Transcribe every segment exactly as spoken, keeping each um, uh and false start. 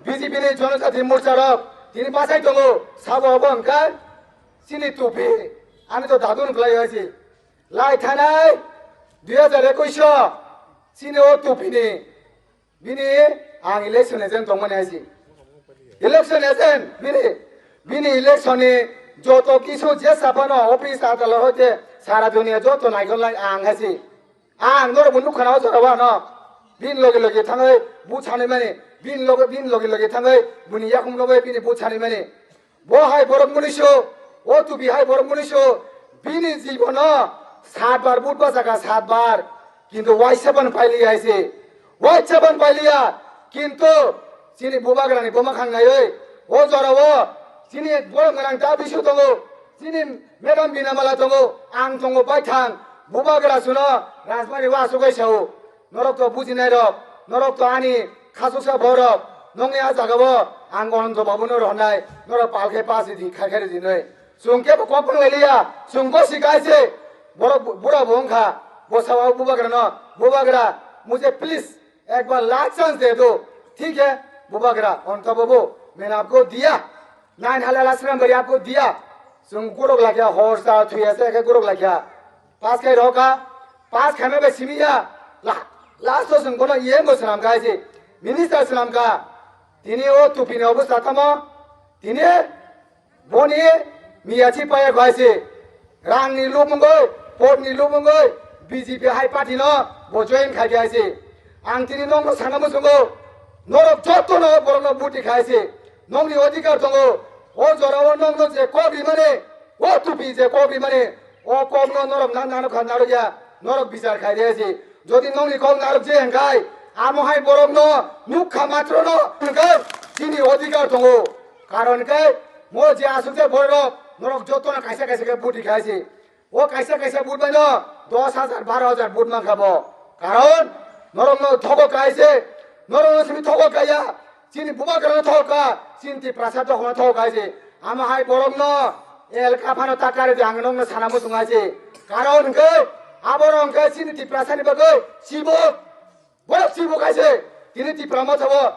B J P ni Jonojati Morcha rok tini bachai tongo, sabo obo hwnkhe chini tupi, ani to dadu hwn kwlai hai se. Lai thanai dui hajar ekush o chini o tupi ni bini ang election agent tongmani hai se. Election agent bini, bini election ni joto kisu je saphano office adalot hoite sara duniya joto naikolnai ang hai se. Ang norokbo nukha na o jorao ano. Bini loge loge thangwi but sanwi mani, bini loge, bini loge loge thangwi bini yakhung loge bini but sanwi mani. Bo hai borok muniso, o tupi hai borok muniso, bini jibono satbar but bachakha, satbar. Kintu waisa ban pailiya hai se. Waisa ban pailiya. Kintu chini bubagrani buma khangnaiwi o jorao chini borok gwnang ta bisu tongo, chini madam Binamala tongo, ang tongo, baithang bubagra suno Rajbari o asugwi sao. Norok to bujinai rok, norok to ani khasuksa borok, nongni a jagao ang Ananto Babuno rohornai, norok pal khe pass ridi, khai khai ridi hinwi. Chwng kebo kok bang lailiya, chwng bo sikai se, borok bu-, bura bo wngkha, bo sao bubagrano, bubagra, mujhe please, ek bar last chance de do, thik hai, bubagra, Ananto Babu, maine aapko diya, nine halal ashram bari aapko diya, chwng gorok lakha, hor sa thuya se khe gorok lakha, pass khai rokha, pass khaima bai simi ya, la-, last o chwng bono E M bo swnam kha hai se, minister swnam kha, tini o tupi ni obostha tamo, tini boni miyachi paya kha hai se, rang ni lubungwi, pot ni lubungwi, B J P hai party no bo join khai kha hai se, ang tini nokno sana muchungo, norok joto no borok no buti kha hai se, nokni odhikar tongo, o jora o nokno je kok rimani, o tupi je kok rimani, o kok no norok na narwkha narwkya, norok bichar khai rw se. Jodi nokni kok narwk je hwnkhe, amo hai borok no nukha matro no hwnkhe chini odhikar tongo. Karon khe mo je aswk je borok norok joto no kaisa kaisa khe buti khai se. O kaisa kaisa but bai no dos hajar, baro hajar but mankha bo. Karon norok no thogo kai se, norok no simi thogo kaiya. Chini bubagrano thok kha, chini Tiprasa dokhno thok kha se. Amo hai borokno elka phano ta kari di, ang nokno sana muchung hai se. Karon hwnkhe, aborok hwnkhe chini Tiprasani bagwi sibuk, borok sibuk hai se. Tini Tipra Motha o,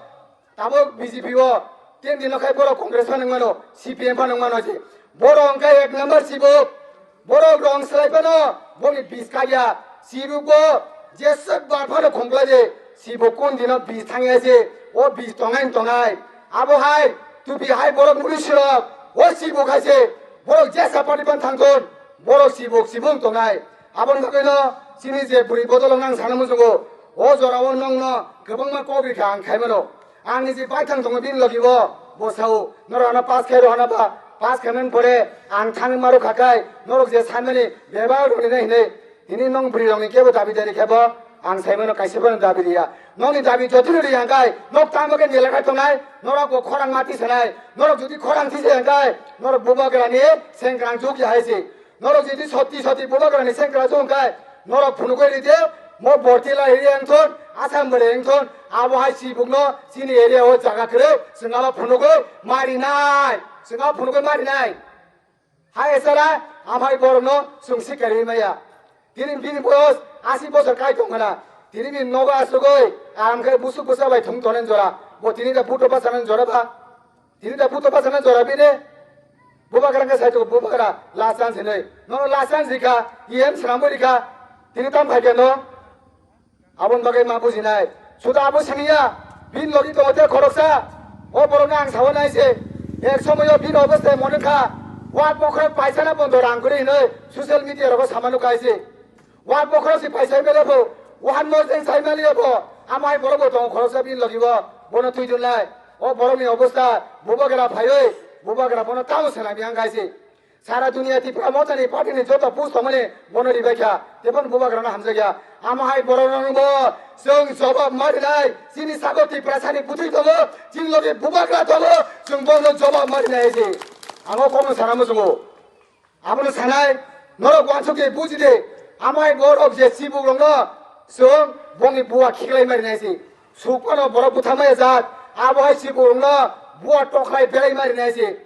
tabuk B J P o, tin dino khai borok Congress phano wngmano, C P M phano wngmano se. Borok hwnkhe ek number sibuk. Borok rong swlai phano boni bis kaya. Sibuk bo jeswk bar phano khumklai de. Sibuk kun dino bis thangya se. O bis tongnai tongnai. Abo hai tupi hai borok muri sirok. O sibuk hai se. Borok jesa party phan thangthun. Borok sibuk sibuk tongnai. Aboni bagwi no chini je bwrwi bodol nang sana muchungo. O jora o nongno kwbangma kok rikha ang khaimano. Ang ni je baithang tongo bini logi bo, bo sao, norok ano pass khai rw hana ba, pass khaimani pore ang thangwi ma rw kha khai, norok je sanmani bebak rw nini hinwi, tini nong bwrwi rok ni kebo dabi dari khe bo, ang sai mano kaisa phano dabi riya. Nokni dabi jotino riya hwnkhe, nok tamo khe nela khai tongnai, norok bo khorang ma tisanai, norok jodi khorang tisa hwnkhe, norok bubagra ni sengkrang juk ya hai se. Norok jodi soti soti bubagrani sengkra chwng khai, norok phunugwi ride, mo borti lai ri wngthun, Assam bwrwi wngthun, abo hai sibukno chini area o jaga kwrwi, chwng abo phunugwi marinai, chwng abo phunugwi marinai. Hai esala, amhai borokno chwng sikari maya. Tini bini boyos asi bosor kai tongkhana, tini bini nogo asugwi, ang khe busuk bwsa bai thum tonen jora, bo tini da buto bwsa nan jora ba. Tini da buto bwsana jora bini. Bubagra khe sai tongo, bubagra last chance hinwi. Nono last chance rikha, E M swnamwi rikha. Tini tam khai khe no? Aboni bagwi ma bujinai. Suda abo siniya, bini logi tongo tei khoroksa. O borokno ang sawi nai se. Ek somoyo bini obostai mone kha. Wak bokhorok paisana bondo rang kwrwi hinwi social media rogo sama nukha hai se. Wak bokhorok si paisa M L A bo, wahan mojeng sai maliya bo, amai borok bo tongo khoroksa bini logi bo, bono twi dunlai. O borok ni obostha, bubagra phaiwi, bubagra bono tamo swnam yang kaisi. Sara dunia Tipra Motha ni party ni joto post tongmani bono ribai kha, tei bono bubagra no hamjakya. Amo hai borok rok bo chwng jobab marinai, chini sago Tiprasa ni bwtwi tongo, chini logi bubagra tongo, chwng bono jobab marinai se. Ang o kokno sana muchungo. Abono sanai, norok uansuk khe buji de, amai borok je chibuk rokno chwng bongni bua khiklai mari nai se. Suk phano borok bwtha maya jak, abo hai chibuk rokno bua toklai belai mari nai se.